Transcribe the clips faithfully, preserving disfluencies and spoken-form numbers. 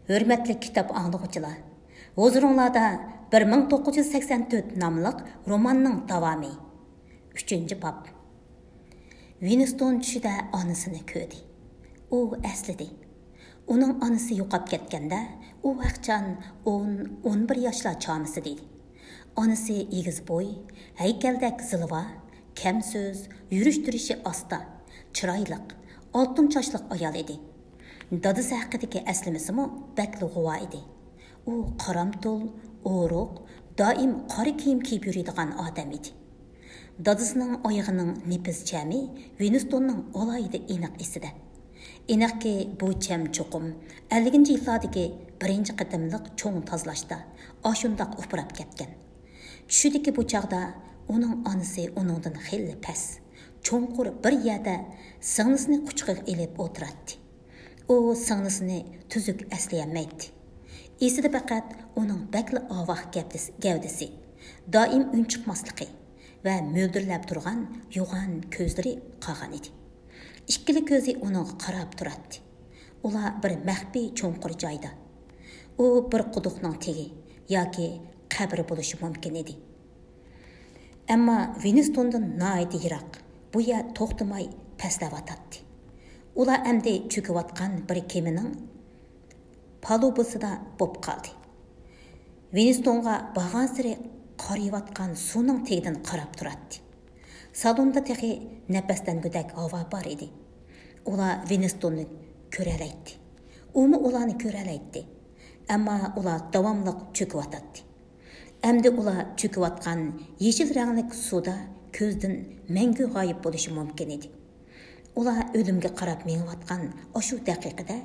ھۆرمەتلىك كىتاب ئاڭلىغۇچىلار، ھۇزۇرۇڭلاردا بىر مىڭ توققۇز يۈز سەكسەن تۆت ناملىق روماننىڭ داۋامى. ئۈچىنچى باب. ۋىنستون چۈشىدە ئانىسىنى كۆردى. ئۇ ئەسلىدى. ئۇنىڭ ئانىسى يوقاپ كەتكەندە، ئۇ ۋاقچان ئون، ئون بىر ياشلار چامىسىدا ئىدى. ئانىسى ئېگىز بوي، ھەيكەلدەك زىلۋا، كەم سۆز، يۈرۈش تۇرۇشى ئاستا، چىرايلىق، ئالتۇن چاچلىق ئايال ئىدى. دادىسى ھەققىدىكى ئەسلىمىسىمۇ بەكلا غۇۋا ئىدى. ئۇ قارامتۇل، ئورۇق، دائىم قارا كىيىم كىيىپ يۈرىدىغان ئادەم ئىدى. دادىسىنىڭ ئايىغىنىڭ نېپىز چەمى ۋىنستوننىڭ ئالاھىدە ئېنىق ئېسىدە. ئېنىقكى، بۇ چەم چوقۇم ئەللىكىنچى يىللاردىكى بىرىنچى قېتىملىق چوڭ تازىلاشتا ئاشۇنداق ئۇپراپ كەتكەن. چۈشىدىكى بۇ چاغدا ئۇنىڭ ئانىسى ئۇنىڭدىن خېلى پەس، چوڭقۇر بىر يەردە سىڭلىسىنى قۇچىقىغا ئېلىپ ئولتۇراتتى. ئۇ سىڭلىسىنى تۈزۈك ئەسلىيەلمەيتتى. ئېسىدە پەقەت ئۇنىڭ بەكلا ئاۋاق گەپلىس-، گەۋدىسى، دائىم ئۈنچىقماسلىقى ۋە مۆلدۈرلەپ تۇرغان يوغان كۆزلىرى قالغان ئىدى. ئىككىلا كۆزى ئۇنىڭغا قاراپ تۇراتتى. ئۇلار بىر مەخپىي چوڭقۇر جايدا. ئۇ بىر قۇدۇقنىڭ تېگى ياكى قەبرە بولۇشى مۇمكىن ئىدى. ئەمما ۋىنستوندىن ناھايىتى يىراق، بۇ يەر توختىماي پەسلەۋاتاتتى. ئۇلار ئەمدى چۆكۈۋاتقان بىر كېمىنىڭ پالۇبىسىدا بوپ قالدى. ۋىنستونغا بارغانسېرى قارىيىۋاتقان سۇنىڭ تېگىدىن قاراپ تۇراتتى. سالوندا تېخى نەپەسلەنگۈدەك ھاۋا بار ئىدى. ئۇلار ۋىنستوننى كۆرەلەيتتى. ئۇمۇ ئۇلارنى كۆرەلەيتتى. ئەمما ئۇلار داۋاملىق چۆكۈۋاتاتتى. ئەمدى ئۇلار چۆكۈۋاتقان يېشىل رەڭلىك سۇدا كۆزدىن مەڭگۈ غايىب بولۇشى مۇمكىن ئىدى. ئۇلار ئۆلۈمگە قاراپ مېڭىۋاتقان ئاشۇ دەقىقىدە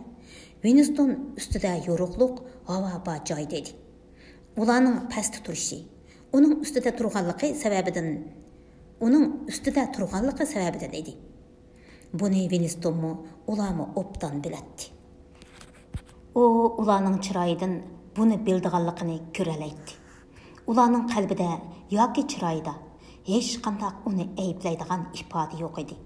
ۋىنستون ئۈستىدە يورۇقلۇق ھاۋا بار جايدا ئىدى. ئۇلارنىڭ پەستە تۇرۇشى، ئۇنىڭ ئۈستىدە تۇرغانلىقى سەۋەبىدىن، ئۇنىڭ ئۈستىدە تۇرغانلىقى سەۋەبىدىن ئىدى. بۇنى ۋىنستونمۇ، ئۇلارمۇ ئوبدان بىلەتتى. ئۇ ئۇلارنىڭ چىرايىدىن بۇنى بىلىدىغانلىقىنى كۆرەلەيتتى. ئۇلارنىڭ قەلبىدە ياكى چىرايىدا ھېچقانداق ئۇنى ئەيىبلەيدىغان ئىپادە يوق ئىدى.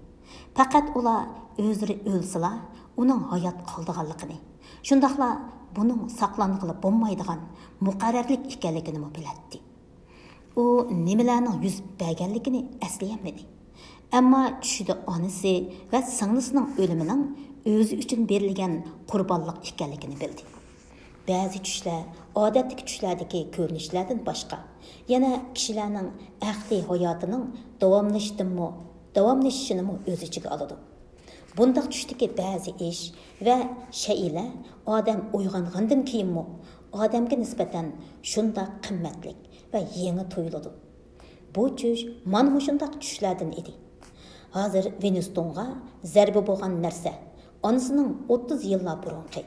پەقەت ئۇلار ئۆزلىرى ئۆلسىلا، ئۇنىڭ ھايات قالىدىغانلىقىنى، شۇنداقلا بۇنىڭ ساقلانغىلى بولمايدىغان مۇقەررەرلىك ئىكەنلىكىنىمۇ بىلەتتى. ئۇ نېمىلەرنىڭ يۈز بەرگەنلىكىنى ئەسلىيەلمىدى. ئەمما چۈشىدە ئانىسى ۋە سىڭلىسىنىڭ ئۆلۈمىنىڭ ئۆزى ئۈچۈن بېرىلگەن قۇربانلىق ئىكەنلىكىنى بىلدى. بەزى چۈشلەر ئادەتتىكى چۈشلەردىكى كۆرۈنۈشلەردىن باشقا، يەنە كىشىلەرنىڭ ئەقلىي ھاياتىنىڭ داۋاملىشىشىدىنمۇ، داۋاملىشىشىنىمۇ ئۆز ئىچىگە ئالىدۇ. بۇنداق چۈشتىكى بەزى ئىش ۋە شەيئىلەر ئادەم ئويغانغاندىن كېيىنمۇ ئادەمگە نىسبەتەن شۇنداق قىممەتلىك ۋە يېڭى تۇيۇلىدۇ. بۇ چۈش مانا مۇشۇنداق چۈشلەردىن ئىدى. ھازىر ۋىنستونغا زەربە بولغان نەرسە ئانىسىنىڭ ئوتتۇز يىللار بۇرۇنقى،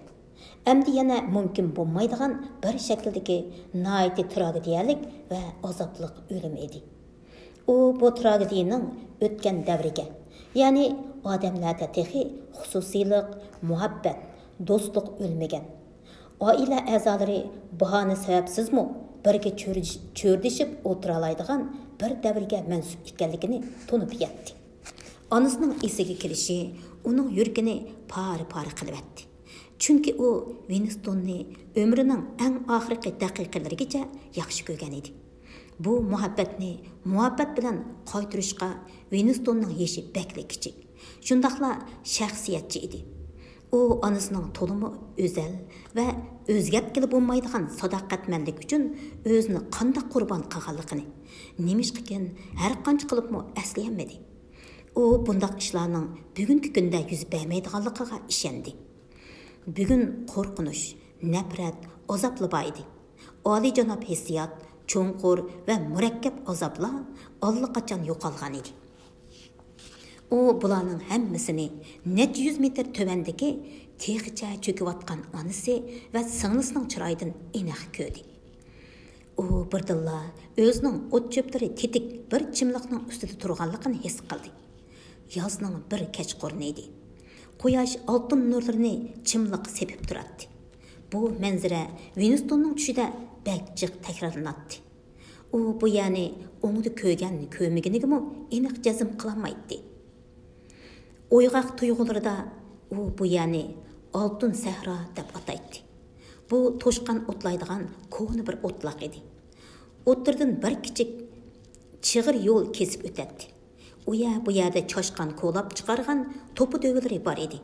ئەمدى يەنە مۇمكىن بولمايدىغان بىر شەكىلدىكى ناھايىتى تراگېدىيەلىك ۋە ئازابلىق ئۆلۈم ئىدى. ئۇ بۇ تراگېدىيىنىڭ ئۆتكەن دەۋرىگە، يەنى ئادەملەردە تېخى خۇسۇسىيلىق، مۇھەببەت، دوستلۇق ئۆلمىگەن، ئائىلە ئەزالىرى باھانە سەۋەبسىزمۇ بىرگە چۆرىدىش-، چۆرىدىشىپ ئولتۇرالايدىغان بىر دەۋرگە مەنسۇپ ئىكەنلىكىنى تونۇپ يەتتى. ئانىسىنىڭ ئېسىگە كېلىشى ئۇنىڭ يۈرىكىنى پارە-پارە قىلىۋەتتى. چۈنكى ئۇ ۋىنستوننى ئۆمرىنىڭ ئەڭ ئاخىرقى دەقىقىلىرىگىچە ياخشى كۆرگەن ئىدى. بۇ مۇھەببەتنى مۇھەببەت بىلەن قايتۇرۇشقا ۋىنستوننىڭ يېشى بەكلا كىچىك، شۇنداقلا شەخسىيەتچى ئىدى. ئۇ ئانىسىنىڭ تولىمۇ ئۆزەل ۋە ئۆزگەرتكىلى بولمايدىغان ساداقەتمەنلىك ئۈچۈن ئۆزىنى قانداق قۇربان قىلغانلىقىنى، نېمىشقىكىن ھەرقانچە قىلىپمۇ ئەسلىيەلمىدى. ئۇ بۇنداق ئىشلارنىڭ بۈگۈنكى كۈندە يۈز بەرمەيدىغانلىقىغا ئىشەندى. بۈگۈن قورقۇنچ، نەپرەت، ئازابلا بار ئىدى. ئالىيجاناب ھېسسىيات، چوڭقۇر ۋە مۇرەككەپ ئازابلار ئاللىقاچان يوقالغان ئىدى. ئۇ بۇلارنىڭ ھەممىسىنى نەچچە يۈز مېتىر تۆۋەندىكى تېخىچە چۆكۈۋاتقان ئانىسى ۋە سىڭلىسىنىڭ چىرايىدىن ئېنىق كۆردى. ئۇ بىردىنلا ئۆزىنىڭ ئوت-چۆپلىرى تېتىك بىر چىملىقنىڭ ئۈستىدە تۇرغانلىقىنى ھېس قىلدى. يازنىڭ بىر كەچقۇرۇنى ئىدى. قۇياش ئالتۇن نۇرلىرىنى چىملىققا سېپىپ تۇراتتى. بۇ مەنزىرە ۋىنستوننىڭ چۈشىدە بەك جىق تەكرارلىناتتى. ئۇ بۇ يەرنى ئوڭدا كۆرگەن-كۆرمىگىنىگىمۇ ئېنىق جەزم قىلالمايتتى. ئويغاق تۇيغۇلىرىدا ئۇ بۇ يەرنى ئالتۇن سەھرا دەپ ئاتايتتى. بۇ توشقان ئوتلايدىغان كونا بىر ئوتلاق ئىدى. ئوتتۇرىدىن بىر كىچىك چىغىر يول كېسىپ ئۆتەتتى. ئۇ يەر بۇ يەردە چاشقان كولاپ چىقارغان توپا دۆۋىلىرى بار ئىدى.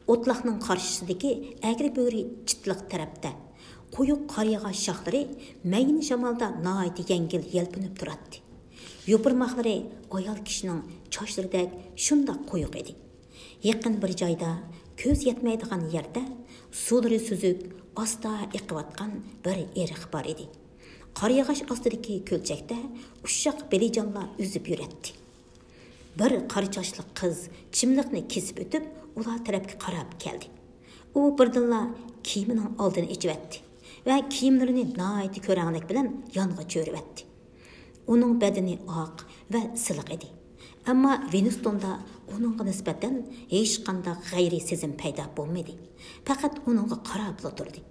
ئوتلاقنىڭ قارشىسىدىكى ئەگرى بۈگرى چىتلىق تەرەپتە قويۇق قارىياغاچ شاخلىرى مەينە شامالدا ناھايىتى يەڭگىل يەلپۈنۈپ تۇراتتى. يوپۇرماقلىرى ئايال كىشىنىڭ چاچلىرىدەك شۇنداق قويۇق ئىدى. يېقىن بىر جايدا، كۆز يەتمەيدىغان يەردە سۇلىرى سۈزۈك، ئاستا ئېقىۋاتقان بىر ئېرىق بار ئىدى. قارىياغاچ ئاستىدىكى كۆلچەكتە ئۇششاق بېلىجانلار ئۈزۈپ يۈرەتتى. بىر قارا چاچلىق قىز چىملىقنى كېسىپ ئۆتۈپ، ئۇلار تەرەپكە قاراپ كەلدى. ئۇ بىردىنلا كېمىنىڭ ئالدىنى ئېچىۋەتتى ۋە كىيىملىرىنى ناھايىتى كۆرەڭلىك بىلەن يانغا چۆرۈۋەتتى. ئۇنىڭ بەدىنى ئاق ۋە سىلىق ئىدى. ئەمما ۋىنستوندا ئۇنىڭغا نىسبەتەن ھېچقانداق غەيرىي سېزىم پەيدا بولمىدى. پەقەت ئۇنىڭغا قاراپلا تۇردى.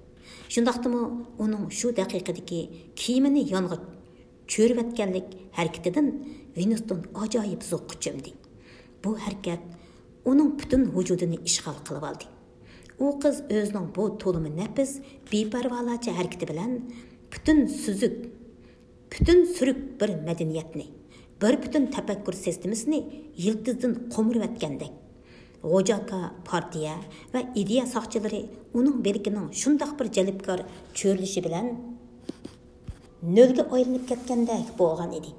شۇنداقتىمۇ ئۇنىڭ شۇ دەقىقىدىكى كىيىمىنى يانغا چۆرۈۋەتكەنلىك ھەرىكىتىدىن ۋىنستون ئاجايىپ زوققا چۆمدى. بۇ ھەرىكەت ئۇنىڭ پۈتۈن ۋۇجۇدىنى ئىشغال قىلىۋالدى. ئۇ قىز ئۆزىنىڭ بۇ تولىمۇ نەپىس، بىپەرۋالارچە ھەرىكىتى بىلەن پۈتۈن سۈزۈك، پۈتۈن سۈرۈك بىر مەدەنىيەتنى، بىر پۈتۈن تەپەككۇر سىستېمىسىنى يىلتىزدىن قومۇرۇۋەتكەندەك. غوجاكا پارتىيە ۋە ئىدىيە ساقچىلىرى ئۇنىڭ بىلىكىنىڭ شۇنداق بىر جەلپكار چۆرۈلۈشى بىلەن نۆلگە ئايلىنىپ كەتكەندەك بولغان ئىدى.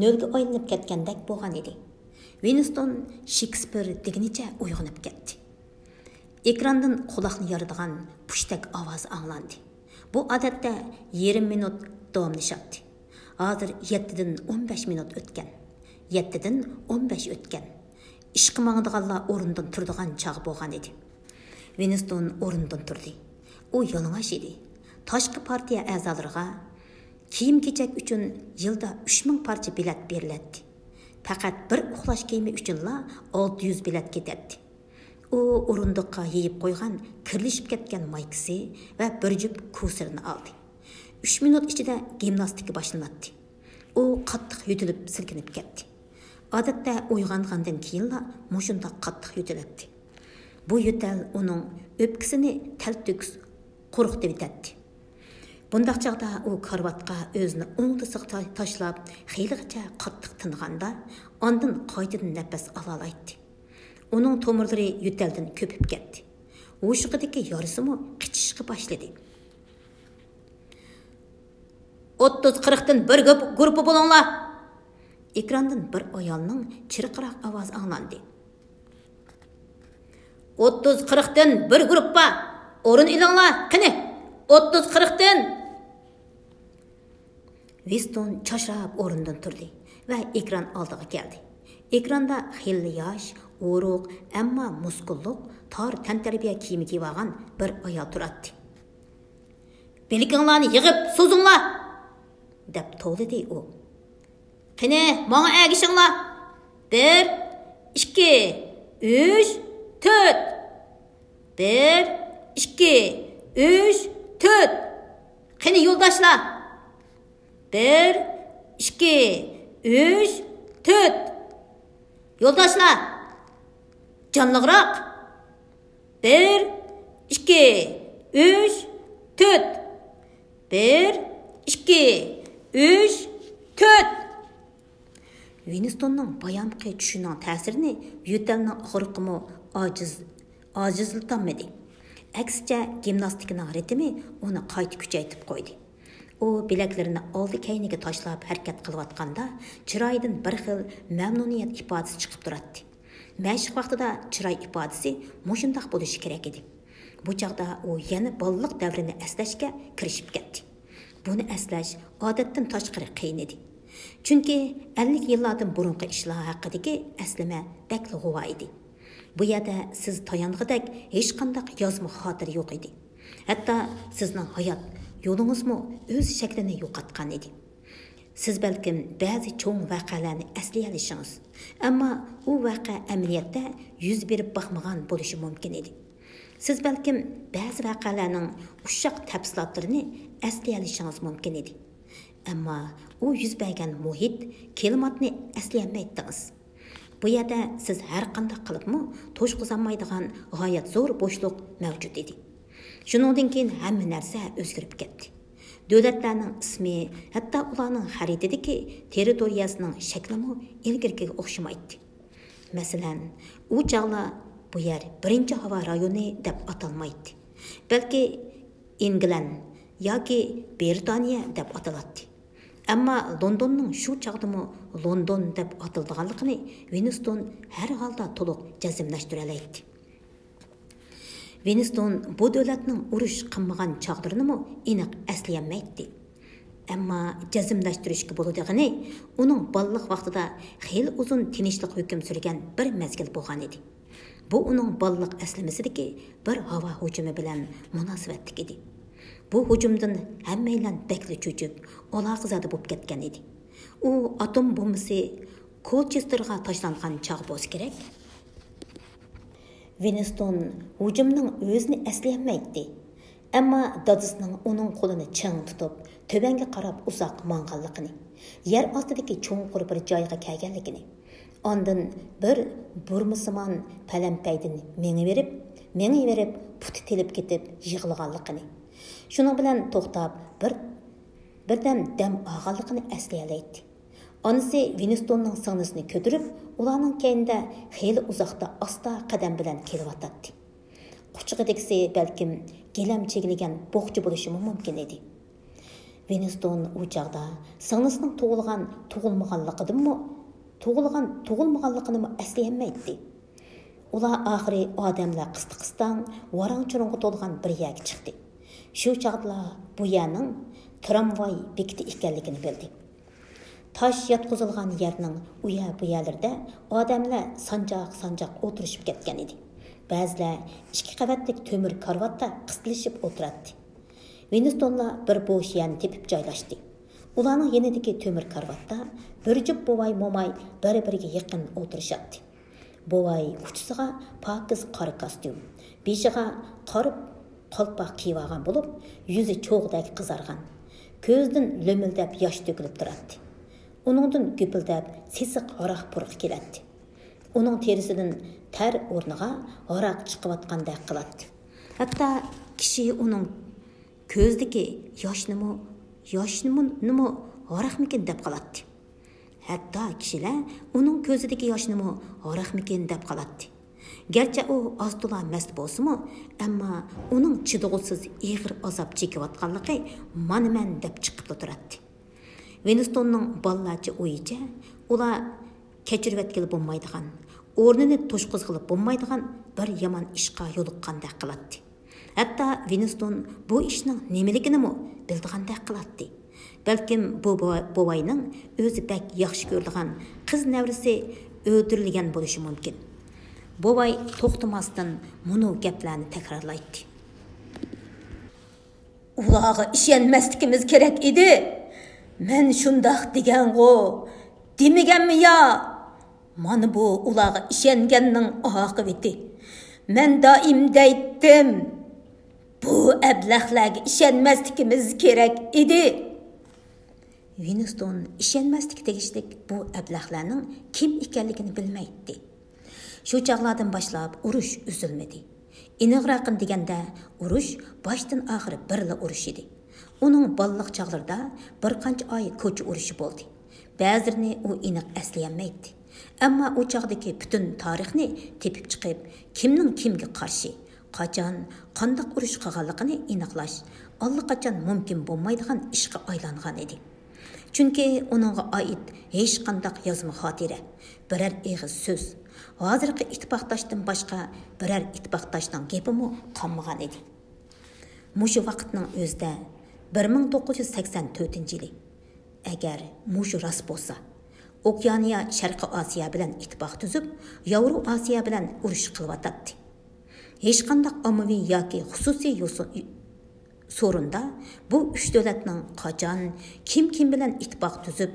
نۆلگە ئايلىنىپ كەتكەندەك بولغان ئىدى. ۋىنستون شېكسپىر دېگىنىچە ئويغىنىپ كەتتى. ئېكراندىن قۇلاقنى يارىدىغان پۇشتەك ئاۋاز ئاڭلاندى. بۇ ئادەتتە يېرىم مىنۇت داۋاملىشاتتى. ھازىر يەتتىدىن ئون بەش مىنۇت ئۆتكەن. يەتتىدىن ئون بەش ئۆتكەن. ئىشقا ماڭىدىغانلار ئورنىدىن تۇرىدىغان چاغ بولغان ئىدى. ۋىنستون ئورنىدىن تۇردى. ئۇ يالىڭاچ ئىدى. تاشقى پارتىيە ئەزالىرىغا كىيىم-كېچەك ئۈچۈن يىلدا ئۈچ مىڭ پارچە بېلەت بېرىلەتتى. پەقەت بىر ئۇخلاش كىيىمى ئۈچۈنلا ئالتە يۈز بېلەت كېتەتتى. ئۇ ئورۇندۇققا يېيىپ قويغان كىرلىشىپ كەتكەن مايكىسى ۋە بىر جۈپ كوسىرىنى ئالدى. ئۈچ مىنۇت ئىچىدە گىمناستىكا باشلىناتتى. ئۇ قاتتىق يۆتىلىپ سىلكىنىپ كەتتى. ئادەتتە ئويغانغاندىن كېيىنلا مۇشۇنداق قاتتىق يۆتىلەتتى. بۇ يۆتەل ئۇنىڭ ئۆپكىسىنى تەلتۆكۈس قورقۇتۇۋېتەتتى. بۇنداق چاغدا ئۇ كارىۋاتقا ئۆزىنى ئوڭدىسىغا تا-، تاشلاپ، خېلىغىچە قاتتىق تىنغاندا، ئاندىن قايتىدىن نەپەس ئالالايتتى. ئۇنىڭ تومۇرلىرى يۆتەلدىن كۆپۈپ كەتتى. ھوشۇقىدىكى يارىسىمۇ قىچىشقا باشلىدى. ئوتتۇز قىرىقتىن بىر گۇپ-، گۇرۇپپا بولۇڭلار! ئېكراندىن بىر ئايالنىڭ چىرقىراق ئاۋازى ئاڭلاندى. ئوتتۇز قىرىقتىن بىر گۇرۇپپا! ئورۇن ئېلىڭلار! قېنى، ئوتتۇز قىرىقتىن! ۋىنستون چاچراپ ئورنىدىن تۇردى ۋە ئېكران ئالدىغا كەلدى. ئېكراندا خېلىلا ياش، ئورۇق، ئەمما مۇسكۇللۇق، تار تەنتەربىيە كىيىمى كىيىۋالغان بىر ئايال تۇراتتى. بىلىكىڭلارنى يىغىپ سوزۇڭلار! دەپ توۋلىدى ئۇ. قېنى، ماڭا ئەگىشىڭلار! بىر، ئىككى، ئۈچ، تۆت! بىر، ئىككى، ئۈچ، تۆت! قېنى، يولداشلار! بىر، ئىككى، ئۈچ، تۆت! يولداشلار! جانلىقراق! بىر، ئىككى، ئۈچ، تۆت! بىر، ئىككى، ئۈچ، تۆت! ۋىنستوننىڭ بايامقى چۈشىنىڭ تەسىرىنى يۆتەلنىڭ ئاغرىقىمۇ ئاجىز-، ئاجىزلىتالمىدى. ئەكسىچە، گىمناستىكىنىڭ رىتىمى ئۇنى قايتا كۈچەيتىپ قويدى. ئۇ بىلەكلىرىنى ئالدى-كەينىگە تاشلاپ ھەرىكەت قىلىۋاتقاندا، چىرايىدىن بىر خىل مەمنۇنىيەت ئىپادىسى چىقىپ تۇراتتى. مەشىق ۋاقتىدا چىراي ئىپادىسى مۇشۇنداق بولۇشى كېرەك ئىدى. بۇ چاغدا ئۇ يەنە بالىلىق دەۋرىنى ئەسلەشكە كىرىشىپ كەتتى. بۇنى ئەسلەش ئادەتتىن تاشقىرى قىيىن ئىدى. چۈنكى ئەللىك يىللاردىن بۇرۇنقى ئىشلار ھەققىدىكى ئەسلىمە بەكلا غۇۋا ئىدى. بۇ يەردە سىز تايانغۇدەك ھېچقانداق يازما خاتىرە يوق ئىدى. ھەتتا سىزنىڭ ھايات يولىڭىزمۇ ئۆز شەكلىنى يوقاتقان ئىدى. سىز بەلكىم بەزى چوڭ ۋەقەلەرنى ئەسلىيەلىشىڭىز، ئەمما ئۇ ۋەقە ئەمەلىيەتتە يۈز بېرىپ باقمىغان بولۇشى مۇمكىن ئىدى. سىز بەلكىم بەزى ۋەقەلەرنىڭ ئۇششاق تەپسىلاتلىرىنى ئەسلىيەلىشىڭىز مۇمكىن ئىدى، ئەمما ئۇ يۈز بەرگەن مۇھىت، كىلىماتنى ئەسلىيەلمەيتتىڭىز. بۇ يەردە سىز ھەرقانداق قىلىپمۇ توشقۇزالمايدىغان غايەت زور بوشلۇق مەۋجۇت ئىدى. شۇنىڭدىن كېيىن ھەممە نەرسە ئۆزگىرىپ كەتتى. دۆلەتلەرنىڭ ئىسمى، ھەتتا ئۇلارنىڭ خەرىتىدىكى تېررىتورىيەسىنىڭ شەكلىمۇ ئىلگىرىكىگە ئوخشىمايتتى. مەسىلەن، ئۇ چاغلار بۇ يەر بىرىنچى ھاۋا رايونى دەپ ئاتالمايتتى، بەلكى ئىنگلەن ياكى بىرىتانىيە دەپ ئاتىلاتتى. ئەمما لوندوننىڭ شۇ چاغدىمۇ لوندون دەپ ئاتىلىدىغانلىقىنى ۋىنستون ھەر ھالدا تولۇق جەزملەشتۈرەلەيتتى. ۋىنستون بۇ دۆلەتنىڭ ئۇرۇش قىلمىغان چاغلىرىنىمۇ ئېنىق ئەسلىيەلمەيتتى. ئەمما جەزملەشتۈرۈشكە بولىدىغىنى ئۇنىڭ بالىلىق ۋاقتىدا خېلى ئۇزۇن تىنچلىق ھۆكۈم سۈرگەن بىر مەزگىل بولغانىدى. بۇ ئۇنىڭ بالىلىق ئەسلىمىسىدىكى بىر ھاۋا ھۇجۇمى بىلەن مۇناسىۋەتلىك ئىدى. بۇ ھۇجۇمدىن ھەممەيلەن بەكلا چۆچۈپ، ئالاقىزادە بولۇپ كەتكەن ئىدى. ئۇ ئاتوم بومبىسى كولچېستېرغا تاشلانغان چاغ بولسا كېرەك. ۋىنستون ھۇجۇمنىڭ ئۆزىنى ئەسلىيەلمەيتتى. ئەمما دادىسىنىڭ ئۇنىڭ قولىنى چىڭ تۇتۇپ، تۆۋەنگە قاراپ ئۇزاق ماڭغانلىقىنى، يەر ئاستىدىكى چوڭقۇر بىر جايغا كەلگەنلىكىنى، ئاندىن بىر بۇرمىسىمان پەلەمپەيدىن مېڭىۋېرىپ، مېڭىۋېرىپ پۇتى تېلىپ كېتىپ يىغلىغانلىقىنى، شۇنىڭ بىلەن توختاپ بىر، بىردەم دەم ئالغانلىقىنى ئەسلىيەلەيتتى. ئانىسى ۋىنستوننىڭ سىڭلىسىنى كۆتۈرۈپ، ئۇلارنىڭ كەينىدە خېلى ئۇزاقتا ئاستا قەدەم بىلەن كېلىۋاتاتتى. قۇچىقىدىكىسى بەلكىم گىلەم چىگىلىگەن بوقچا بولۇشىمۇ مۇمكىن ئىدى. ۋىنستون ئۇ چاغدا سىڭلىسىنىڭ تۇغۇلغان، تۇغۇلمىغانلىقىدىنمۇ، تۇغۇلغان، تۇغۇلمىغانلىقىنىمۇ ئەسلىيەلمەيتتى. ئۇلار ئاخىرى ئادەملەر قىستى-قىستاڭ، ۋاراڭ-چۇرۇڭغا تولغان بىر يەرگە چىقتى. شۇ چاغدىلا بۇ يەرنىڭ ترامۋاي بېكىتى ئىكەنلىكىنى بىلدى. تاش ياتقۇزۇلغان يەرنىڭ ئۇ يەر-بۇ يەرلىرىدە ئادەملەر سانجاق-سانجاق ئولتۇرۇشۇپ كەتكەن ئىدى. بەزىلەر ئىككى قەۋەتلىك تۆمۈر كارىۋاتتا قىستىلىشىپ ئولتۇراتتى. ۋىنستونلار بىر بوش يەرنى تېپىپ جايلاشتى. ئۇلارنىڭ يېنىدىكى تۆمۈر كارىۋاتتا بىر جۈپ بوۋاي-موماي بىر-بىرىگە يېقىن ئولتۇرۇشاتتى. بوۋاي ئۇچىسىغا پاكىز قارا كاستيۇم، بېشىغا قارا قالپاق كىيىۋالغان بولۇپ، يۈزى چوغدەك قىزارغان، كۆزىدىن لۆمۈلدەپ ياش تۆكۈلۈپ تۇراتتى. ئۇنىڭدىن گۈپۈلدەپ سېسىق ھاراق پۇرىقى كېلەتتى. ئۇنىڭ تېرىسىدىن تەر ئورنىغا ھاراق چىقىۋاتقاندەك قىلاتتى. ھەتتا كىشى ئۇنىڭ كۆزىدىكى ياشنىمۇ، ياشنىمۇ، نىمۇ ھاراقمىكىن دەپ قالاتتى. ھەتتا كىشىلەر ئۇنىڭ كۆزىدىكى ياشنىمۇ ھاراقمىكىن دەپ قالاتتى. گەرچە ئۇ ئاز-تولا مەست بولسىمۇ، ئەمما ئۇنىڭ چىدىغۇسىز ئېغىر ئازاب چېكىۋاتقانلىقى مانا مەن دەپ چىقىپلا تۇراتتى. ۋىنستوننىڭ بالىلارچە ئويىچە، ئۇلار كەچۈرۈۋەتكىلى بولمايدىغان، ئورنىنى توشقۇزغىلى بولمايدىغان بىر يامان ئىشقا يولۇققاندەك قىلاتتى. ھەتتا ۋىنستون بۇ ئىشنىڭ نېمىلىكىنىمۇ بىلىدىغاندەك قىلاتتى. بەلكىم بۇ بوۋا-، بوۋاينىڭ ئۆزى بەك ياخشى كۆرىدىغان قىز نەۋرىسى ئۆلتۈرۈلگەن بولۇشى مۇمكىن. بوۋاي توختىماستىن مۇنۇ گەپلەرنى تەكرارلايتتى. ئۇلارغا ئىشەنمەسلىكىمىز كېرەك ئىدى. مەن شۇنداق دېگەنغۇ، دېمىگەنمۇ يا؟ مانا بۇ ئۇلارغا ئىشەنگەننىڭ ئاقىۋىتى. مەن دائىم دەيتتىم، بۇ ئەبلەخلەرگە ئىشەنمەسلىكىمىز كېرەك ئىدى. ۋىنستون ئىشەنمەسلىككە تېگىشلىك بۇ ئەبلەخلەرنىڭ كىم ئىكەنلىكىنى بىلمەيتتى. شۇ چاغلاردىن باشلاپ ئۇرۇش ئۈزۈلمىدى. ئېنىقراقىنى دېگەندە، ئۇرۇش باشتىن ئاخىر بىرلا ئۇرۇش ئىدى. ئۇنىڭ بالىلىق چاغلىرىدا بىر قانچە ئاي كوچا ئۇرۇشى بولدى. بەزىلىرىنى ئۇ ئېنىق ئەسلىيەلمەيتتى. ئەمما ئۇ چاغدىكى پۈتۈن تارىخنى تېپىپ چىقىپ، كىمنىڭ كىمگە قارشى، قاچان، قانداق ئۇرۇش قىلغانلىقىنى ئېنىقلاش ئاللىقاچان مۇمكىن بولمايدىغان ئىشقا ئايلانغان ئىدى. چۈنكى ئۇنىڭغا ئائىت ھېچقانداق يازما خاتىرە، بىرەر ئېغىز سۆز، ھازىرقى ئىتتىپاقداشتىن باشقا بىرەر ئىتتىپاقداشنىڭ گېپىمۇ قالمىغان ئىدى. مۇشۇ ۋاقىتنىڭ ئۆزىدە، بىر مىڭ توققۇز يۈز سەكسەن تۆتىنچى يىلى، ئەگەر مۇشۇ راست بولسا، ئوكيانىيە شەرقىي ئاسىيا بىلەن ئىتتىپاق تۈزۈپ، ياۋرو ئاسىيا بىلەن ئۇرۇش قىلىۋاتاتتى. ھېچقانداق ئاممىۋى ياكى خۇسۇسىي يوسۇن-، سورۇندا بۇ ئۈچ دۆلەتنىڭ قاچان، كىم كىم بىلەن ئىتتىپاق تۈزۈپ،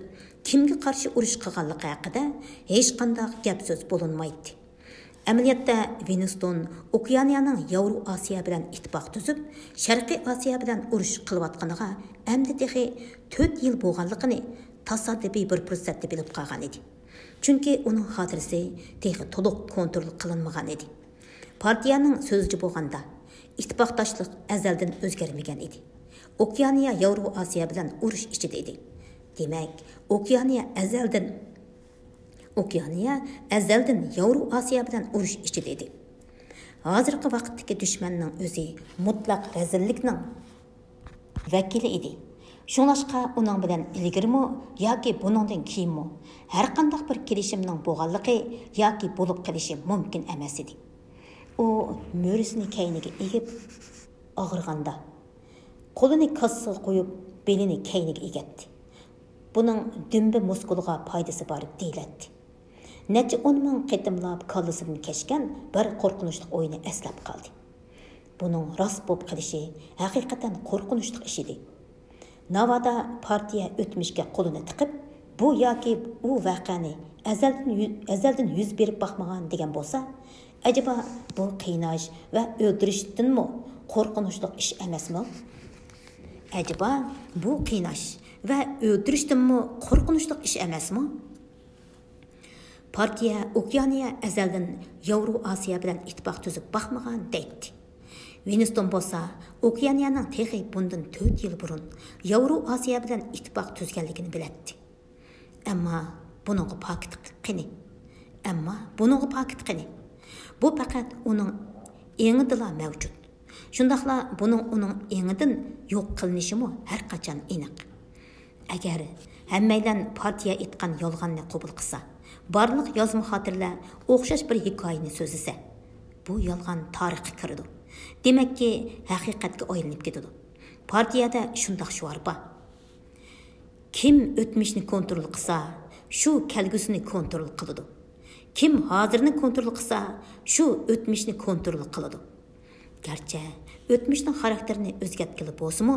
كىمگە قارشى ئۇرۇش قىلغانلىقى ھەققىدە ھېچقانداق گەپ سۆز بولۇنمايتتى. ئەمەلىيەتتە، ۋىنستون ئوكيانىيەنىڭ ياۋرو ئاسىيا بىلەن ئىتتىپاق تۈزۈپ، شەرقىي ئاسىيا بىلەن ئۇرۇش قىلىۋاتقىنىغا ئەمدى تېخى تۆت يىل بولغانلىقىنى تاسادىپىي بىر پۇرسەتتە بىلىپ قالغان ئىدى. چۈنكى ئۇنىڭ خاتىرىسى تېخى تولۇق كونترول قىلىنمىغان ئىدى. پارتىيەنىڭ سۆزىچە بولغاندا، ئىتتىپاقداشلىق ئەزەلدىن ئۆزگەرمىگەن ئىدى. ئوكېئانىيە ياۋرو ئاسىيا بىلەن ئۇرۇش ئىچىدە ئىدى. دېمەك، ئوكېئانىيە ئەزەلدىن، ئوكېئانىيە ئەزەلدىن ياۋرو ئاسىيا بىلەن ئۇرۇش ئىچىدە ئىدى. ھازىرقى ۋاقىتتىكى دۈشمەننىڭ ئۆزى مۇتلەق رەزىللىكنىڭ ۋەكىلى ئىدى. شۇڭلاشقا ئۇنىڭ بىلەن ئىلگىرىمۇ ياكى بۇنىڭدىن كېيىنمۇ ھەرقانداق بىر كېلىشىمنىڭ بولغانلىقى ياكى بولۇپ قېلىشى مۇمكىن ئەمەس ئىدى. ئۇ مۈرىسىنى كەينىگە ئېگىپ ئاغرىغاندا، قولىنى كاسىسىغا قويۇپ، بېلىنى كەينىگە ئېگەتتى. بۇنىڭ دۈمبە مۇسكۇلىغا پايدىسى بار دېيىلەتتى. نەچچە ئون مىڭ قېتىملاپ كاللىسىدىن كەچكەن بىر قورقۇنچلۇق ئوينى ئەسلەپ قالدى. بۇنىڭ راست بولۇپ قېلىشى ھەقىقەتەن قورقۇنچلۇق ئىش ئىدى. ناۋادا پارتىيە ئۆتمۈشكە قولىنى تىقىپ، بۇ ياكى ئۇ ۋەقەنى ئەزەلدىن يۈ-، ئەزەلدىن يۈز بېرىپ باقمىغان دېگەن بولسا، ئەجەبا بۇ قىيناش ۋە ئۆلتۈرۈشتىنمۇ قورقۇنچلۇق ئىش ئەمەسمۇ؟ ئەجەبا بۇ قىيناش ۋە ئۆلتۈرۈشتىنمۇ قورقۇنچلۇق ئىش ئەمەسمۇ؟ پارتىيە ئوكېئانىيە ئەزەلدىن ياۋرو ئاسىيا بىلەن ئىتتىپاق تۈزۈپ باقمىغان دەيتتى. ۋىنستون بولسا ئوكېئانىيەنىڭ تېخى بۇندىن تۆت يىل بۇرۇن ياۋرو ئاسىيا بىلەن ئىتتىپاق تۈزگەنلىكىنى بىلەتتى. ئەمما بۇنىڭغا پاكىت قېنى؟ ئەمما بۇنىڭغا پاكىت قېنى؟ بۇ پەقەت ئۇنىڭ ئېڭىدىلا مەۋجۇت. شۇنداقلا بۇنىڭ ئۇنىڭ ئېڭىدىن يوق قىلىنىشىمۇ ھەر قاچان ئېنىق. ئەگەر ھەممەيلەن پارتىيە ئېيتقان يالغاننى قوبۇل قىلسا، بارلىق يازما خاتىرىلەر ئوخشاش بىر ھېكايىنى سۆزلىسە، بۇ يالغان تارىخقا كىرىدۇ. دېمەككى، ھەقىقەتكە ئايلىنىپ كېتىدۇ. پارتىيەدە شۇنداق شوئار بار: كىم ئۆتمۈشنى كونترول قىلسا، شۇ كەلگۈسىنى كونترول قىلىدۇ. كىم ھازىرنى كونترول قىلسا، شۇ ئۆتمۈشنى كونترول قىلىدۇ. گەرچە ئۆتمۈشنىڭ خاراكتېرىنى ئۆزگەرتكىلى بولسىمۇ،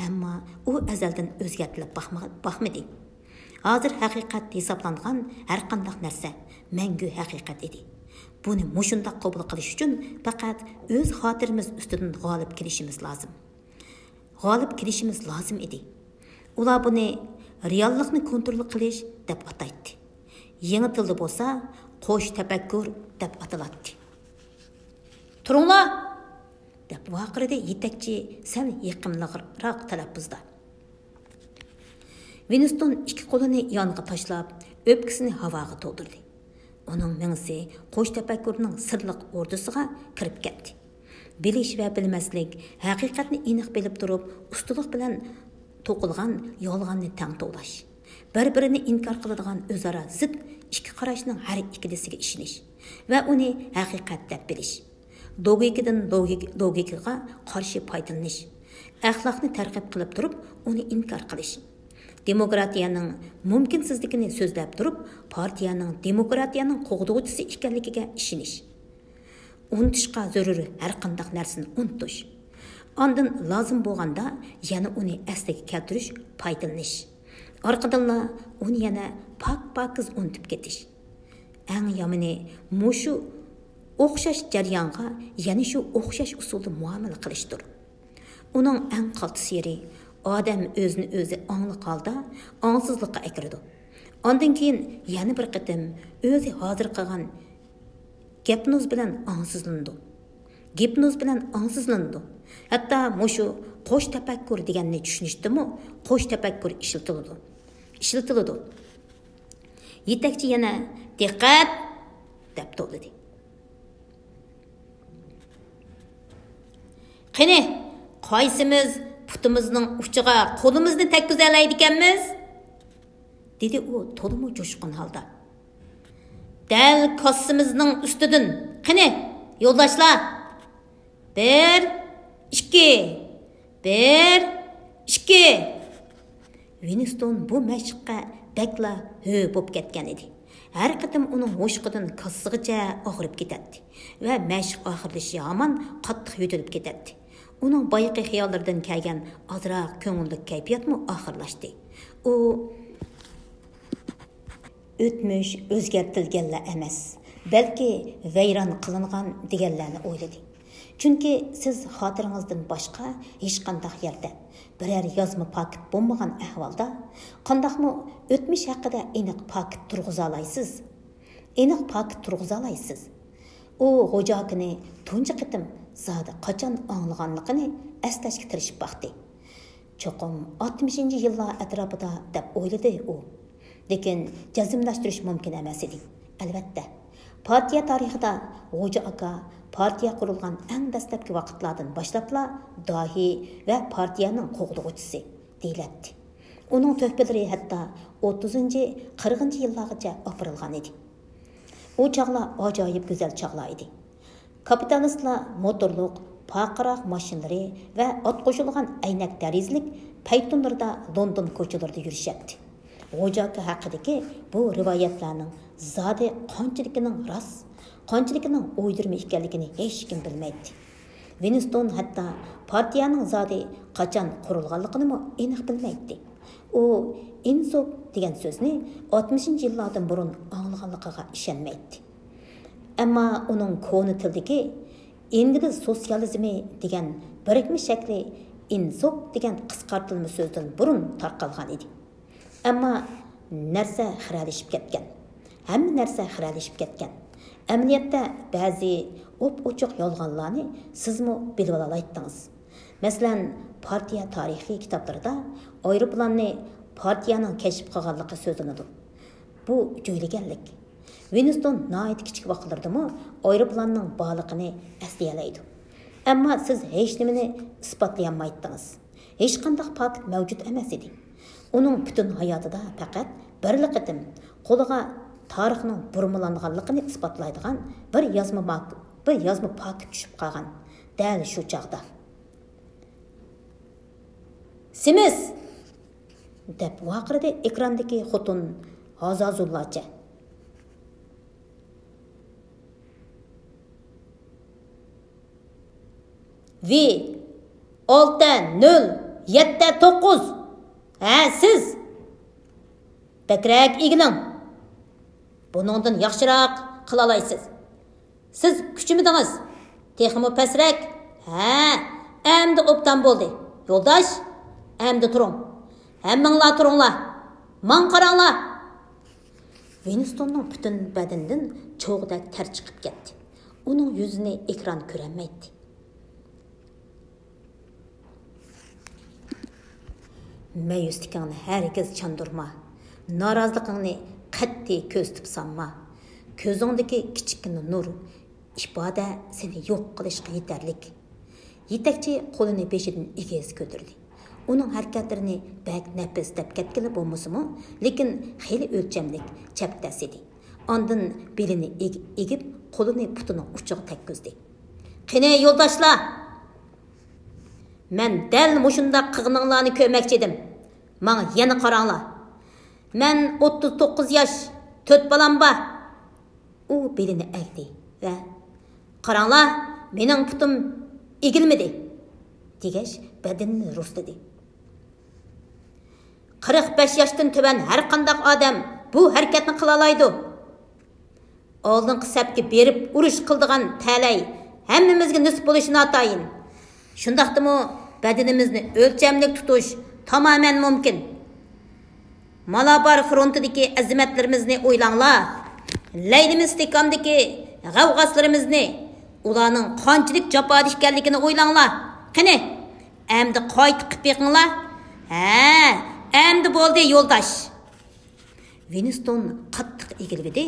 ئەمما ئۇ ئەزەلدىن ئۆزگەرتىلىپ باقما-، باقمىدى. ھازىر ھەقىقەت ھېسابلانغان ھەرقانداق نەرسە مەڭگۈ ھەقىقەت ئىدى. بۇنى مۇشۇنداق قوبۇل قىلىش ئۈچۈن پەقەت ئۆز خاتىرىمىز ئۈستىدىن غالىب كېلىشىمىز لازىم. غالىب كېلىشىمىز لازىم ئىدى. ئۇلار بۇنى رېئاللىقنى كونترول قىلىش دەپ ئاتايتتى. يېڭى تىلدا بولسا قوش تەپەككۇر دەپ ئاتىلاتتى. «تۇرۇڭلار!» دەپ ۋارقىرىدى يېتەكچى سەل يېقىملىقراق تەلەپپۇزدا. ۋىنستون ئىككى قولىنى يانغا تاشلاپ، ئۆپكىسىنى ھاۋاغا تولدۇردى. ئۇنىڭ مېڭىسى قوش تەپەككۇرنىڭ سىرلىق ئوردىسىغا كىرىپ كەتتى. بىلىش ۋە بىلمەسلىك، ھەقىقەتنى ئېنىق بىلىپ تۇرۇپ، ئۇستىلىق بىلەن توقۇلغان يالغاننى تەڭ توۋلاش، بىر-بىرىنى ئىنكار قىلىدىغان ئۆزئارا زىت ئىككى قاراشنىڭ ھەر ئىككىلىسىگە ئىشىنىش ۋە ئۇنى ھەقىقەت دەپ بىلىش، لوگىكىدىن لوگىك-، لوگىكىغا قارشى پايدىلىنىش، ئەخلاقنى تەرغىب قىلىپ تۇرۇپ، ئۇنى ئىنكار قىلىش، دېموكراتىيەنىڭ مۇمكىنسىزلىكىنى سۆزلەپ تۇرۇپ، پارتىيەنىڭ دېموكراتىيەنىڭ قوغدىغۇچىسى ئىكەنلىكىگە ئىشىنىش، ئۇنتۇشقا زۆرۈر ھەرقانداق نەرسىنى ئۇنتۇش، ئاندىن لازىم بولغاندا يەنە ئۇنى ئەسلىگە كەلتۈرۈش، پايدىلىنىش، ئارقىدىنلا ئۇنى يەنە پاك-پاكىز ئۇنتۇپ كېتىش. ئەڭ يامىنى مۇشۇ ئوخشاش جەريانغا يەنە شۇ ئوخشاش ئۇسۇلدا مۇئامىلە قىلىشتۇر. ئۇنىڭ ئەڭ قالتىس يېرى، ئادەم ئۆزىنى ئۆزى ئاڭلىق ھالدا ئاڭسىزلىققا ئەكىرىدۇ. ئاندىن كېيىن يەنە بىر قېتىم ئۆزى ھازىر قىلغان گىپنوز بىلەن ئاڭسىزلىنىدۇ. گىپنوز بىلەن ئاڭسىزلىنىدۇ. ھەتتا مۇشۇ قوش تەپەككۇر دېگەننى چۈشىنىشتىمۇ قوش تەپەككۇر ئىشلىتىلىدۇ. ئىشلىتىلىدۇ. يېتەكچى يەنە «دىققەت!» دەپ توۋلىدى. «قېنى، قايسىمىز پۇتىمىزنىڭ ئۇچىغا قولىمىزنى تەگكۈزەلەيدىكەنمىز؟» دېدى ئۇ تولىمۇ جۇشقۇن ھالدا. «دەل كاسسىمىزنىڭ ئۈستىدىن. قېنى، يولداشلار! بىر، ئىككى، بىر، ئىككى!» ۋىنستون بۇ مەشىققە بەكلا ھۆ بوپ كەتكەن ئىدى. ھەر قېتىم ئۇنىڭ ھوشقىدىن كاسسىغىچە ئاغرىپ كېتەتتى ۋە مەشىق ئاخىرلىشى ھامان قاتتىق يۆتىلىپ كېتەتتى. ئۇنىڭ بايىقى خىياللىرىدىن كەلگەن ئازراق كۆڭۈللۈك كەيپىياتمۇ ئاخىرلاشتى. ئۇ ئۆتمۈش ئۆزگەرتىلگەنلا ئەمەس، بەلكى ۋەيران قىلىنغان دېگەنلەرنى ئويلىدى. چۈنكى سىز خاتىرىڭىزدىن باشقا ھېچقانداق يەردە، بىرەر يازما پاكىت بولمىغان ئەھۋالدا، قانداقمۇ ئۆتمۈش ھەققىدە ئېنىق پاكىت تۇرغۇزالايسىز؟ ئېنىق پاكىت تۇرغۇزالايسىز. ئۇ غوجاكىنى تۇنجى قېتىم زادى قاچان ئاڭلىغانلىقىنى ئەسلەشكە تىرىشىپ باقتى. چوقۇم ئاتمىشىنچى يىللار ئەتراپىدا دەپ ئويلىدى ئۇ. لېكىن جەزملەشتۈرۈش مۇمكىن ئەمەس ئىدى. ئەلۋەتتە، پارتىيە تارىخىدا غوجا ئاكا پارتىيە قۇرۇلغان ئەڭ دەسلەپكى ۋاقىتلاردىن باشلاپلا داھىي ۋە پارتىيەنىڭ قوغدىغۇچىسى دېيىلەتتى. ئۇنىڭ تۆھپىلىرى ھەتتا ئوتتۇزىنچى، قىرىقىنچى يىللارغىچە ئاپىرىلغان ئىدى. ئۇ چاغلار ئاجايىپ گۈزەل چاغلار ئىدى. كاپىتالىستلار موتورلۇق، پارقىراق ماشىنىلىرى ۋە ئات قوشۇلغان ئەينەك دېرىزىلىك پەيتۇنلىرىدا لوندون كوچىلىرىدا يۈرۈشەتتى. غوجا ئاكا ھەققىدىكى بۇ رىۋايەتلەرنىڭ زادى قانچىلىكىنىڭ راست، قانچىلىكىنىڭ ئويدۇرما ئىكەنلىكىنى ھېچكىم بىلمەيتتى. ۋىنستون ھەتتا پارتىيەنىڭ زادى قاچان قۇرۇلغانلىقىنىمۇ ئېنىق بىلمەيتتى. ئۇ ئىنسوك دېگەن سۆزنى ئاتمىشىنچى يىللاردىن بۇرۇن ئاڭلىغانلىقىغا ئىشەنمەيتتى. ئەمما ئۇنىڭ كونا تىلدىكى ئىنگلىز سوتسىيالىزمى دېگەن بىرىكمە شەكلى ئىنسوك دېگەن قىسقارتىلما سۆزدىن بۇرۇن تارقالغان ئىدى. ئەمما نەرسە خىرەلىشىپ كەتكەن. ھەممە نەرسە خىرەلىشىپ كەتكەن. ئەمەلىيەتتە بەزى ئوپئوچۇق يالغانلارنى سىزمۇ بىلىۋالالايتتىڭىز. مەسىلەن، پارتىيە تارىخى كىتابلىرىدا ئايروپىلاننى پارتىيەنىڭ كەشىپ قىلغانلىقى سۆزلىنىدۇ. بۇ جۆيلىگەنلىك. ۋىنستون ناھايىتى كىچىك ۋاقىتلىرىدىمۇ ئايروپىلاننىڭ بارلىقىنى ئەسلىيەلەيدۇ. ئەمما سىز ھېچنېمىنى ئىسپاتلىيالمايتتىڭىز. ھېچقانداق پاكىت مەۋجۇت ئەمەس ئىدى. ئۇنىڭ پۈتۈن ھاياتىدا پەقەت بىرلا قېتىم قولىغا تارىخنىڭ بۇرمىلانغانلىقىنى ئىسپاتلايدىغان بىر يازما ماك-، بىر يازما پاكىت چۈشۈپ قالغان. دەل شۇ چاغدا. «سىمس!» دەپ ۋارقىرىدى ئېكراندىكى خوتۇن ھازازۇللارچە. «ۋى، ئالتە نۆل يەتتە توققۇز. ھە، سىز! بەكرەك ئېگىلىڭ! بۇنىڭدىن ياخشىراق قىلالايسىز. سىز كۈچىمىدىڭىز. تېخىمۇ پەسرەك. ھە، ئەمدى ئوبدان بولدى. يولداش، ئەمدى تۇرۇڭ. ھەممىڭلار تۇرۇڭلار. ماڭا قاراڭلار.» ۋىنستوننىڭ پۈتۈن بەدىنىدىن چوغدەك تەر چىقىپ كەتتى. ئۇنىڭ يۈزىنى ئېكران كۆرەلمەيتتى. مەيۈسلۈكۈڭنى ھەرگىز چاندۇرما، نارازىلىقىڭنى قەتئىي كۆرسىتىپ سانما. كۆزۈڭدىكى كىچىككىنە نۇر، ئىپادە سېنى يوق قىلىشقا يېتەرلىك. يېتەكچى قولىنى بېشىدىن ئېگىز كۆتۈردى. ئۇنىڭ ھەرىكەتلىرىنى بەك نەپىس دەپ كەتكىلى بولمىسىمۇ، لېكىن خېلى ئۆلچەملىك، چەپدەس ئىدى. ئاندىن بېلىنى ئېگ-، ئېگىپ، قولىنى پۇتىنىڭ ئۇچىغا تەگكۈزدى. «قېنى، يولداشلار! مەن دەل مۇشۇنداق قىلغىنىڭلارنى كۆرمەكچى ئىدىم. ماڭا يەنە قاراڭلار. مەن ئوتتۇز توققۇز ياش، تۆت بالام بار.» ئۇ بېلىنى ئەگدى ۋە «قاراڭلار، مېنىڭ پۇتۇم ئېگىلمىدى» دېگەچ، بەدىنىنى رۇسلىدى. «قىرىق بەش ياشتىن تۆۋەن ھەرقانداق ئادەم بۇ ھەرىكەتنى قىلالايدۇ. ئالدىنقى سەپكە بېرىپ ئۇرۇش قىلىدىغان تەلەي ھەممىمىزگە نېسىپ بولۇشى ناتايىن. شۇنداقتىمۇ بەدىنىمىزنى ئۆلچەملىك تۇتۇش تامامەن مۇمكىن. مالابار فرونتىدىكى ئەزىمەتلىرىمىزنى ئويلاڭلار. لەيلىمىز تېكامدىكى غەۋغاسلىرىمىزنى، ئۇلارنىڭ قانچىلىك جاپادا ئىكەنلىكىنى ئويلاڭلار. قېنى، ئەمدى قايتا قىپ بېقىڭلار. ھە، ئەمدى بولدى، يولداش.» ۋىنستون قاتتىق ئېگىلىۋىدى،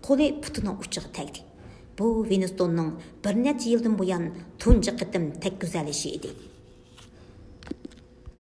قولى پۇتىنىڭ ئۇچىغا تەگدى. بۇ ۋىنستوننىڭ بىر نەچچە يىلدىن بۇيان تۇنجى قېتىم تەگكۈزەلىشى ئىدى.